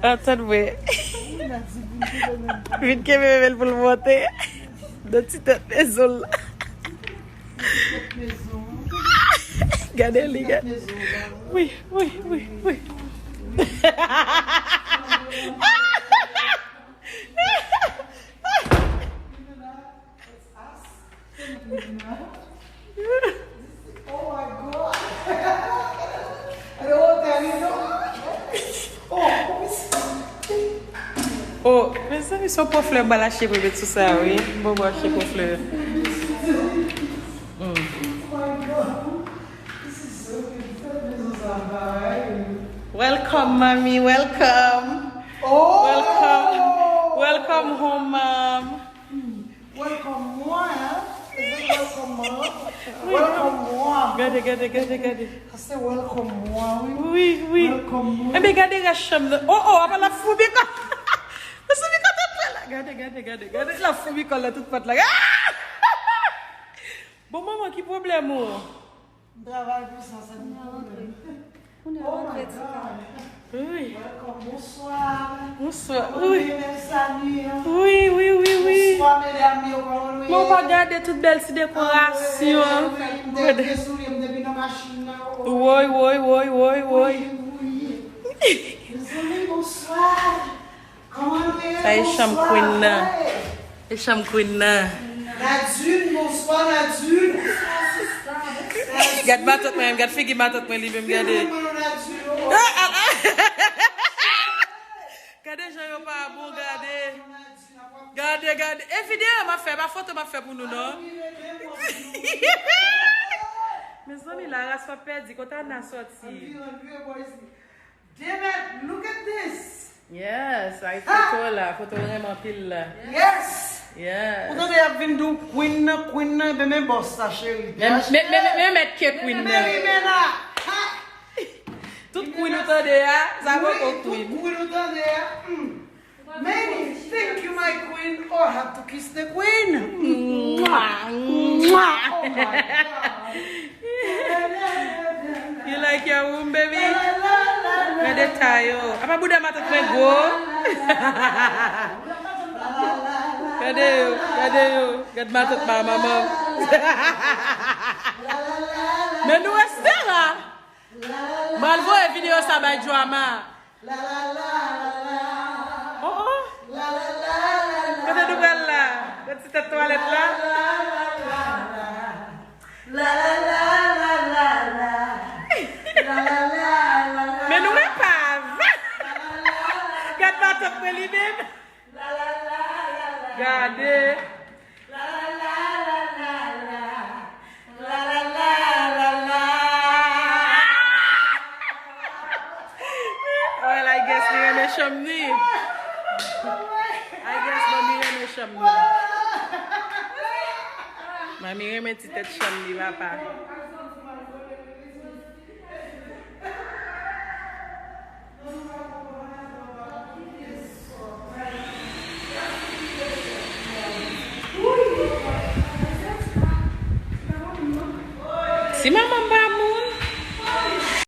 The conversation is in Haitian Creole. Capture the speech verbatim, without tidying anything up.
Antann mwen. Vin kenbe bebe l pou l monte. Nan ti tèt mezon l la. Gade li, gade. Wi, wi, wi, wi. Oh, mezanmi, se yon po flè m pral achte pou met sou sa, wi. Bon, bon, achte po flè. Mm. Welcome, mami, welcome. Welcome, welcome home, mom. Welcome mwen, hein? Is it welcome mom? Welcome mwen. Gade, gade, gade, gade. Sa se welcome mwen, wi. Wi, wi. Welcome mwen. Enben, gade rès chanm nan. Oh, oh, apa l ap foumi kò. L ap foumi kò tout pòt la. Gade, gade, gade, gade. L ap foumi kò nan tout pòt la. Ah! Bon, manman, ki pwoblèm ou? M travay pou sa, sa gen pwoblèm. Kounye a rantre ti kay. Wi. Welcome, bonswa. Bonswa. Wi. Wi, wi, wi, wi. Bonswa, medam yo, kòman nou ye? Men w pa gade tout bèl ti dekorasyon. Ah, wi, wi, m te byen souri, m te vin nan machin nan. Woy, woy, woy, woy, woy. Wi, wi. Mezanmi, bonswa. Sa e chanm queen nan. E chanm queen nan. Nadine, bonswa, Nadine. Gad matant mwen, gad figi matant mwen li menm, gade. Gade jan yo pa bon, gade. Gade, gade. E videyo m ap fè, pa foto m ap fè pou nou, non. Mezanmi, la ras pa pèdi, kote Ana sòti? Demet, look at this. Yes, ay foto la, foto renmen anpil la. Yes. Yes. Ou tande y ap vin di w queen nan, queen nan, men men boss la, cheri. Men, men, men, men, men mèt ke queen nan. Men, men, men la. Ha! Tout queen ou tande a, sa poko queen. Tout queen ou tande a. Hmm. Many, thank you, my queen. Oh, I have to kiss the queen. Mwah, mwah. Oh my God. You like your room, baby? Gade tayo. Apa bouda matant mwen gwo? Gade yo, gade yo. Gad matant pa manman. Men nou reste la. M al voye videyo sa bay Drama. Oh, oh. Kote nou pral la? Kote ti tèt twalèt la? Men nou repav. Gad matant mwen li menm. Gade. La la la la la la. La la la la la. Well, I guess li renmen chanm ni. I guess manmi renmen chanm ni. Manmi renmen ti tèt chanm ni, papa. Si manman